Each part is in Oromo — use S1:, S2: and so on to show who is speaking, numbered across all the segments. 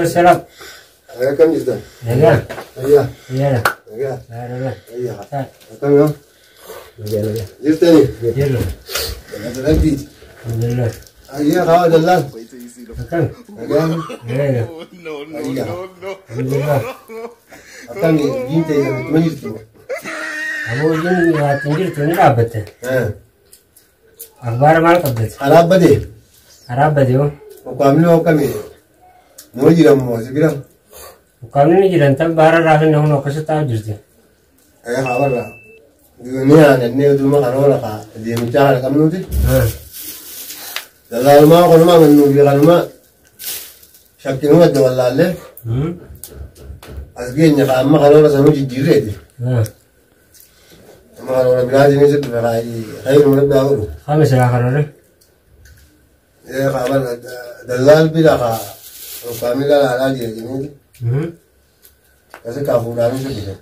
S1: Assalaam.
S2: Akkam jirtan?
S1: Nagaa.
S2: Ayyaa.
S1: Fayyaadha.
S2: Nagaa.
S1: Nagaa.
S2: Ayyaa.
S1: Taa.
S2: Akkam yoo?
S1: Nagaa nagaa.
S2: Jirtani?
S1: Jirra.
S2: Galata Rabbiiti.
S1: Alhamdulillah.
S2: Ayyaa haa dallaan.
S1: Akkam?
S2: Nagaa.
S1: Nagaa.
S2: Ayyaa.
S1: Alhamdulillah.
S2: Akkam diin ta'e ittuma jirtu?
S1: Aboo hojiin ati hin jirtu ni dhaabbatte. Akhbaara maal qabdate?
S2: Alaabbate.
S1: Araabbate yoo.
S2: Ukkaamni hoo akkami? Moo jiramu si bira?
S1: Ukkaamni ni jiran tan baara raafinne kun akkasitti taa'u jirti.
S2: Haa warra. Ni aanannee utuma karoora kaa deemichaa kana qabnuuti. Dallaalumaa kanumaa mannuu fi kanumaa shakkinuu adda wallaallee as geenya kaa amma karoora sanuu jijjiirreeti. Amma karoora biraatiin si dhufe kaa hayruma rabbi haa godhu.
S1: Kami silaa karoore?
S2: Haa warra dallaal bira kaa ukkaamni lalaalaa jira jenneeti. Asi kaa fuudhaanii si dhufe.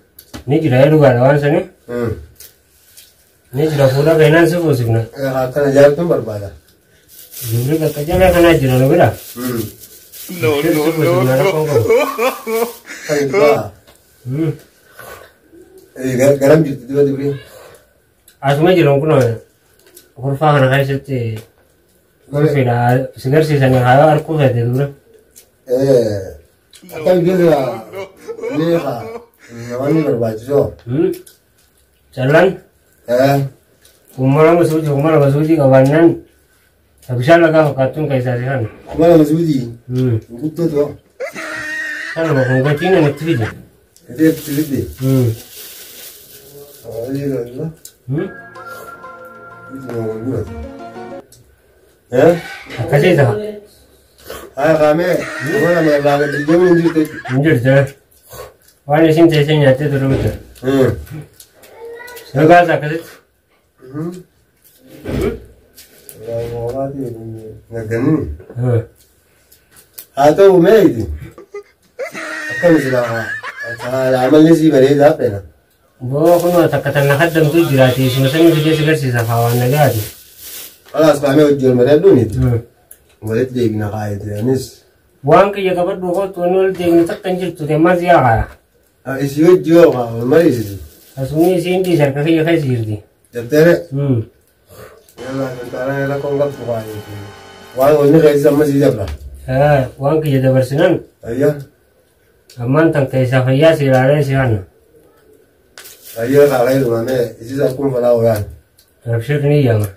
S1: Ni jira dhugaadha waan sanii. Ni jira fuudha keenaan si fuusifna.
S2: Akkana jaartuun barbaada.
S1: Dubri qaqqajalaa kanaa jira nu bira.
S3: No,
S1: Si
S3: no, no,
S1: fuusifna
S3: no.
S1: rakkoon qabu.
S2: Kan itti garam jirti duba dubri.
S1: Asuma jiran kun kurfaa kana keessatti kurfiidha. Si garsiisanii haa arguu feete dura.
S2: Akkam jirra ni haa namoonni barbaachisoo.
S1: Callaan 2000 suutii qabaannaan bishaan lagaa fakkaattuun keessaa si kana.
S2: 2000 suutii guddoo ta'u.
S1: Kanuma kun gatiin ani itti fide.
S2: Itti itti fide.
S1: Akkasii ta'a.
S2: Haa kaamee 2000 irraa gadi deemuun hin jirtu.
S1: Hin jirtu. Waan isin teessee nyaattee turre miti. Dhugaas akkasitti.
S2: Nagganni. Haa ta'u meeti. Akkam silaa amalli sii bareedaa feena.
S1: Boo kunoo takka tanna haddamtu jiraati. Isuma sanii fidee si garsiisa haa waan nagaati.
S2: Kalaas kaamee hojii ol mari'adhuuniti. Walitti deebina kaayete anis.
S1: Waan kiyya qabadhu kootu wanni wal deemnu takka hin jirtu teemmaa siyaa kaaya.
S2: Isii hojii yoo kaa wal mariisisi.
S1: Asumni isiin dhiise harka kiyya keessa jirti.
S2: Jetteere. Yallaa santaanaa rakkoon qabdu kaayete. Waan wanni keessa amma sii dabra.
S1: Waan kiyya dabarsinan
S2: Ayyaa.
S1: ammaan tan keessaa fayyaa si ilaalee si hanna.
S2: Ayyaa kaakee dhumamee isiis akkuma falaa oolaan.
S1: Abshir ni yaama.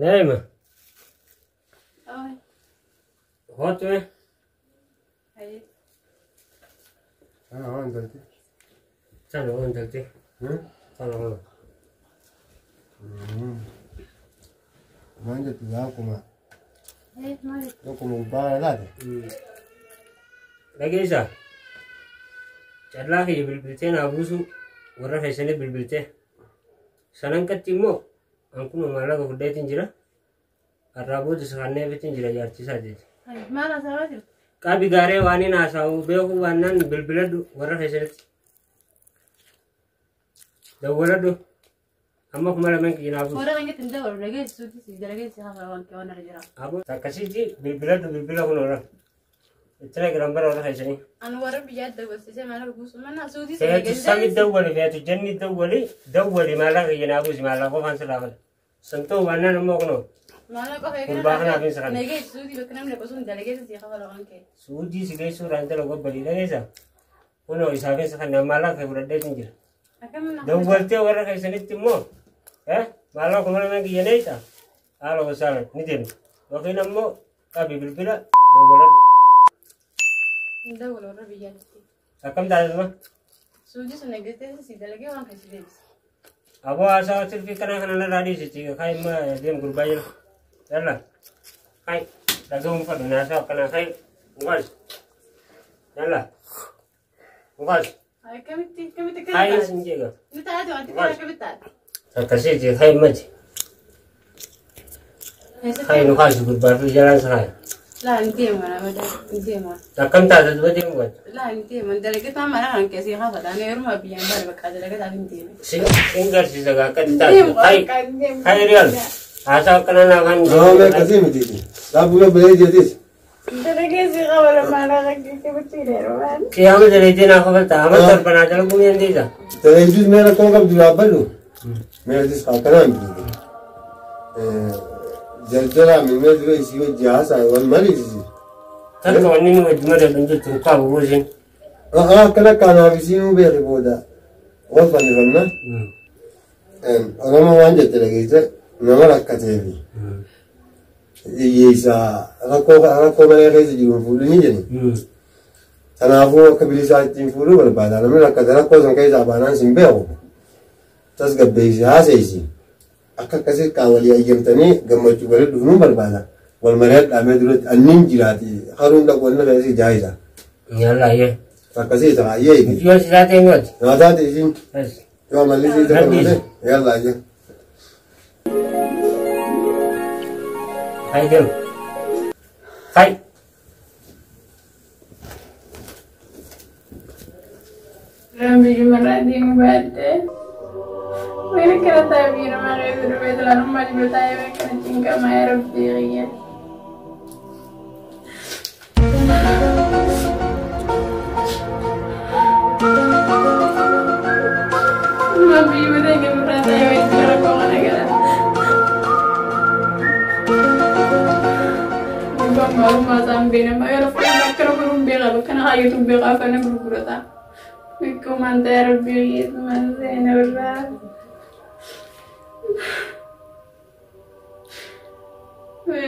S1: Naima. Kootu mee?
S2: Waan galti.
S1: Sana waan galti. Sana waan.
S2: Waan jettu akkuma akkuma gubbaa laate.
S1: Dhageessaa. Callaa kiyya bilbiltee naa buusu warra keessanii bilbiltee. Sanan qatti immoo an kun maallaqa fudheetiin jira. Har'aa booda sakanneefitiin jira jaartisaa jeeti.
S4: Maal haasawaa jirtu?
S1: Qabi gaaree waan hin haasa'u beekuu waannaan bilbiladhu warra keessanitti. Dawwaladhu. Amma 2000 kiyya naa buusu.
S4: Warra keenyatti hin dabalu dhageessuuti si dalageessi hafa waan kee waan irra jira.
S1: Aboo akkasitti bilbiladhu bilbila kun warra. Itti nagiran bara warra keessanii.
S4: Ani warra biyyaa dabalsiisee maal buusu mana suutii si
S1: Feetu sami
S4: dhageessee.
S1: dawwali feetu janni dawwali dawwali maallaqa kiyya naa buusi maallaqa qofaan sirraa fala. Santoo waannaan immoo kunoo
S4: Maal qofa
S1: Gurbaa kanaaf hin sakan.
S4: Dhageessuutii bakka namni dhaqu sun dalageessi si hafa waan kee.
S1: Suudii si geessuudhaan jala gobbalii dhageessa. Kunoo isaa keessa kan maallaqa kee fudhadheetiin jira.
S4: Akkam
S1: Dawwaltee warra keessanitti immoo maallaqa 2000 kiyya neeyxa haala gosaala ni deemta. Yookiin ammoo qabi bilbila dawwaladhu.
S4: Hin dabalu warra biyyaatti.
S1: Akkam taatuma?
S4: Suutii sun dhageessee si dalagee waan kee si deebisa.
S1: Aboo haasawa silkii kanaa kana narraa dhiisiti kai imma deem gurbaa jira. Yalla. Kai dhaga'uun fadhu naasawa akkanaa kai ugaas. Yalla. Ugaas.
S4: Akkamitti akkamitti
S1: Kai
S4: akkana
S1: sin jeega.
S4: Ni taate wanti kana akkamitti taate?
S1: Akkasiiti kai mati. Kai nu kaasi gurbaa fi jalaan sa kai.
S4: Laa hin deemu nama hin deemu.
S1: Akkam taate duba deemu gacha.
S4: Laa hin deemu dalagataa mana kan keessi hafa dha. Ani yeruma biyyaan bara bakka dalagataaf hin deemu.
S1: Sin garsiisa gaa akkatti
S4: Hin
S1: taate.
S4: deemu
S1: Kai
S4: bakka hin deemu.
S1: kai real. Haasawa akkana naa kan
S2: Nama akkasii miti. Laabbuu bareedeetis.
S4: Dalagee si qabala maallaqa kee gochuu heerumaan.
S1: Qiyaama dalaydee naa kafalta. Amma torba naa dalaguu ni dandeessa.
S2: Dalaydus mee rakkoo qabdu dhaabbadhu. Mee atis akkanaa miti. Jaljalaa mee dura isii wajji haasaa wal mariisisi.
S1: Takka wanni nu wajji mari'atu hin jirtu hin qabu buusin.
S2: Akkana kanaaf isiinuu beeki booda wal fannifanna. Oromoo waan jette dhageesse nama rakkateefi. Hiyyeessa rakkoo rakkoo malee keessa jiru hin fuudhu ni jedhu. Kanaafuu akka bilisaa ittiin fuudhuu barbaada. Namni rakkate rakkoo san keessaa baanaan sin beeku. Tasgabbeessi haaseessi. Akka akkasii kaa walii ayyamtanii gammachuu walii dhufnuu barbaada. Wal mari'adhaa mee duratti anniin jiraati haruun dhaqu wanni keessi jaayisa.
S1: Yallaa yee.
S2: Akkasii ta'a ayyee.
S1: Yoo si taatee ngooti.
S2: Naa taate isiin.
S1: Bas.
S2: Yoo amalli sii ta'e malee yallaa ayyee.
S1: Kai deemu. Kai.
S4: Biyyumarraa deemu baadhee. Waan akkana taa'ee biyya namaa keessa dhufee ilaalummaa jiru taa'ee waan akkana cinqamaa yaa rabbii qiyya. Biyyuma ta'e gamirraa taa'ee waan itti rakkoo kana gara. Gubbaan maalummaa isaan beena yeroo fudhannu akkana godhuun beekaa bakka na hayyatuun beekaa afaan gurgurata. Bikkumaan ta'e rabbii qiyyeessumaan seena birraa.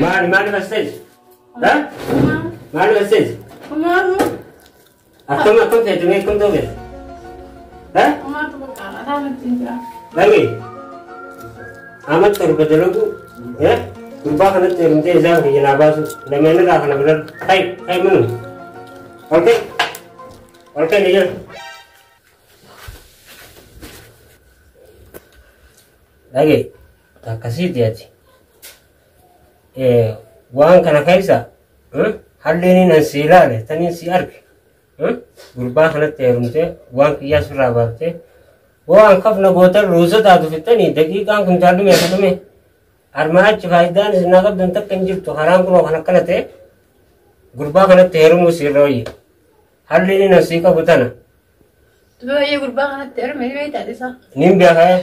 S1: Maali maali bastees? Ha? Maali bastees?
S4: Umaatu
S1: Akkam akkam feete mee akkam ta'u feete? Ha?
S4: umaatu bakka alaatiin jira.
S1: Dhagee. Amma torba dalagu. Eh? Gurbaa kanatti heerumtee isaan kiyya naa baasu. Lameen irraa kana bira. Kai kai minu. Ol kai. Ol kai ni jira. Dhagee. Akkasiiti ati. Waan kana keessa halleen nan si ilaale taniin si arge. Gurbaa kanatti heerumtee waan kiyyaa sirraa baaftee waan kafna goota ruusa taatu fixxanii daqiiqaan kun taallu meeqa dhume armaa achi faayidaan isin naa qabdan takka hin jirtu karaan kunoo kan akkana ta'e gurbaa kanatti heerumuu siirra wayya. Halli inni nan sii qabu tana.
S4: Baay'ee gurbaa kanatti heerume ni beektaa isaa.
S1: Nin beekaa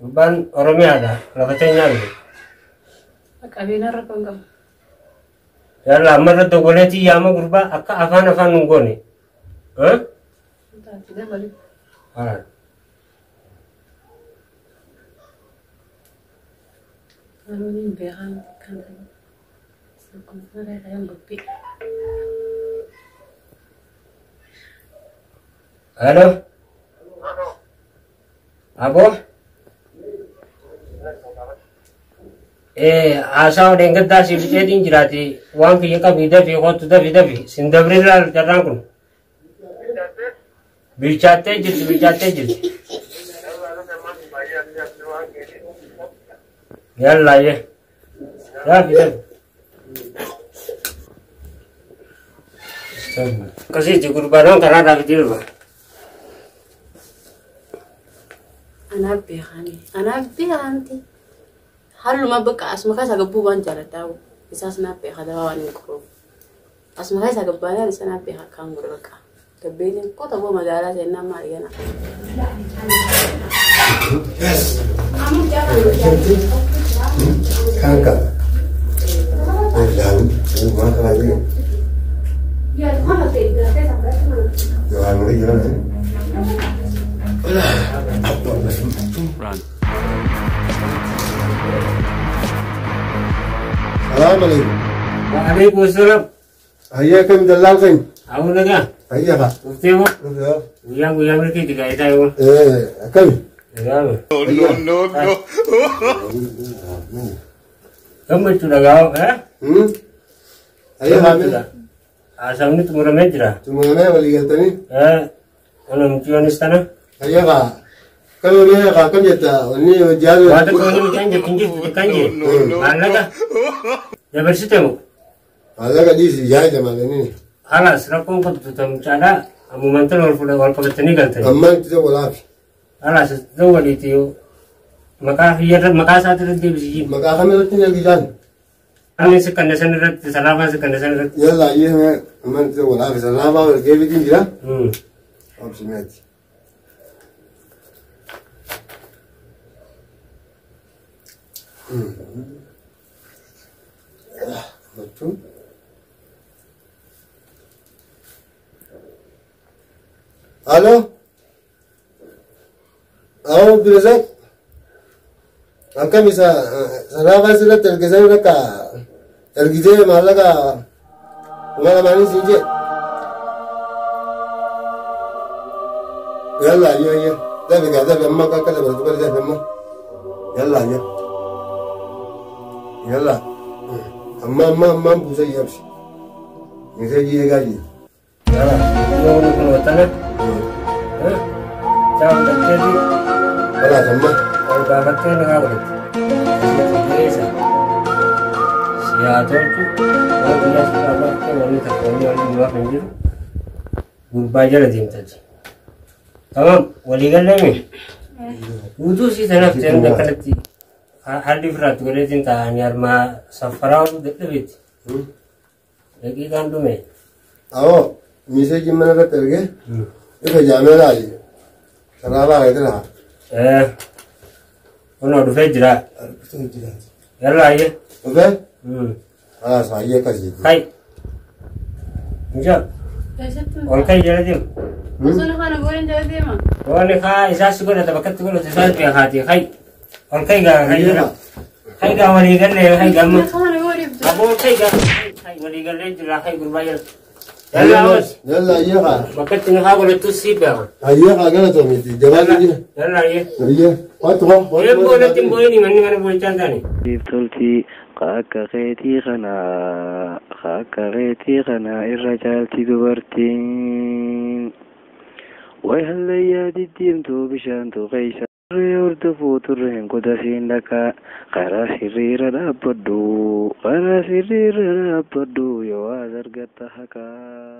S1: gurbaan Oromiyaadha lafa teenyaa dhufe.
S4: Qabeenya rakkoo hin qabu.
S1: Yalla amma irra dogoleetii yaama gurbaa akka afaan afaan nun goone.
S4: Taatee dabalu.
S1: Haa.
S4: Haroon hin beekan kan ta'e. Akkuma kan gobbii.
S1: Halo. Abo. Haasaa dheengaddaa siif fixeetiin jiraati waan kiyya qabii dafii kottu dafii dafii sin dabri laal carraan kun. Bilchaattee jirti bilchaattee jirti. Yallaa yee. Dafi dafi. Akkasitti gurbaadhaan karaa dhaabbatee dhufa.
S4: Anaaf beekani. Anaaf beekanti. Halluma bakka asuma keessa gabbuu waan jaaladhaa. Isaas naaf beeka dawaa waan hin qoruuf. Asuma keessa gabbaanaan isa naaf beeka akkaan godhe bakka. Gabbeetiin qota boo magaalaa seennaan maali gana.
S2: Kanka. Lalu, waan kana jiru. Yoo ani jiran.
S3: Run.
S2: Salaam alaikum.
S1: Waalaikum salaam.
S2: Hayya kam dallaal kan?
S1: Abu nagaa.
S2: Hayya ka.
S1: Dhuftee moo? Guyyaan guyyaa milkiiti gaayitaa yoo.
S2: Akkami?
S1: Egaame.
S3: No, no, no.
S1: Gammachuu dhagaa.
S2: Hayya haamila.
S1: Haasawni xumuramee jira.
S2: Xumuramee walii galtanii?
S1: Kun mucayyoonis tana.
S2: Hayya ka. Kam mee ka kam jetta wanni hojii
S1: Waa tokko wanni mucaan jettu hin jirtu kan jee. Maallaqa dabarsite moo?
S2: Maallaqa dhiisi yaada maallaqni.
S1: Halas rakkoon qabdu ta mucaadhaa ammumaan tana wal fuudha wal qabatanii galtanii.
S2: Ammaan itti walaaf.
S1: Halas dawwaliiti yoo maqaa kiyyarra maqaa isaati irra deebisi.
S2: Maqaa kam irratti hin argitaan?
S1: Ani si kanne san irratti salaafaa si kanne san irratti.
S2: Yalla ayyee manti walaaf salaafaa wal geebitiin jira. Obsimeeti. Betul. Alo? Alo Abdulrazak? Akkam isa salaafaa sirratti ergisan akka ergitee maallaqa 2000 siin jedhe. Yalla ayyee ayyee. Dafi gaa dafi amma akka dabalatu bari dafi amma. Yalla ayyee. Yalla. Amma amma amma buusa yabsi. Miseejii eegaa jiru.
S1: Yalla. Yoo kun watana. Caawa datteeti.
S2: Walaas amma.
S1: Ol gaafattee nagaa godhatti. Keessa. Siyaa tolchu. Waan guyyaa si gaafattee wanni takka wanni waliin duwwaaf hin jiru. Gurbaa jala deemtati. Tamam walii galleemi. Guutuu sii tanaaf ta'e akkanatti haalli ofirraatti godheetiin taa'anii harmaa saffaraa oduu dadhabeeti. Daqiiqaan dhume.
S2: Awoo miseejiin mana irratti ergee ifa jaamee laayi. Salaafaa keetti lafa.
S1: Kunoo dhufee jira. Yalla ayyee.
S2: Dhufee? Walaas ayyee akkasiiti.
S1: Kai. Injaa. Ol kai jala deemu.
S4: Osoo kana gooreen jala deema.
S1: Wanni kaa isaas godhata bakkatti godhata isaas beekaati. Kai. Ol kai gaa kai jala. Kai gaa walii gallee kai gamma.
S4: Kana gooree bitu.
S1: Aboo kai gaa kai walii gallee jira kai gurbaa jala. Yalla awas.
S2: Yalla ayyee kaa.
S1: Bakkatti ni haa godhattu sii beeka.
S2: Ayyee kaa galatoomiti jabaatu jira.
S1: Yalla ayyee.
S2: Ayyee. Waatu haa.
S1: Eebboo natti hin boo'ini manni mana boo'ichaa hin taane.
S5: Tolti akka keetii kana akka keetii kana irra caalti dubartiin. Way hallayyaa diddiimtuu bishaantu keessa. Turree hordofuu turreen godasiin dhaqa. Karaa sirriirra dhaabbadhu. Karaa sirriirra dhaabbadhu yoo as argatta haqaa.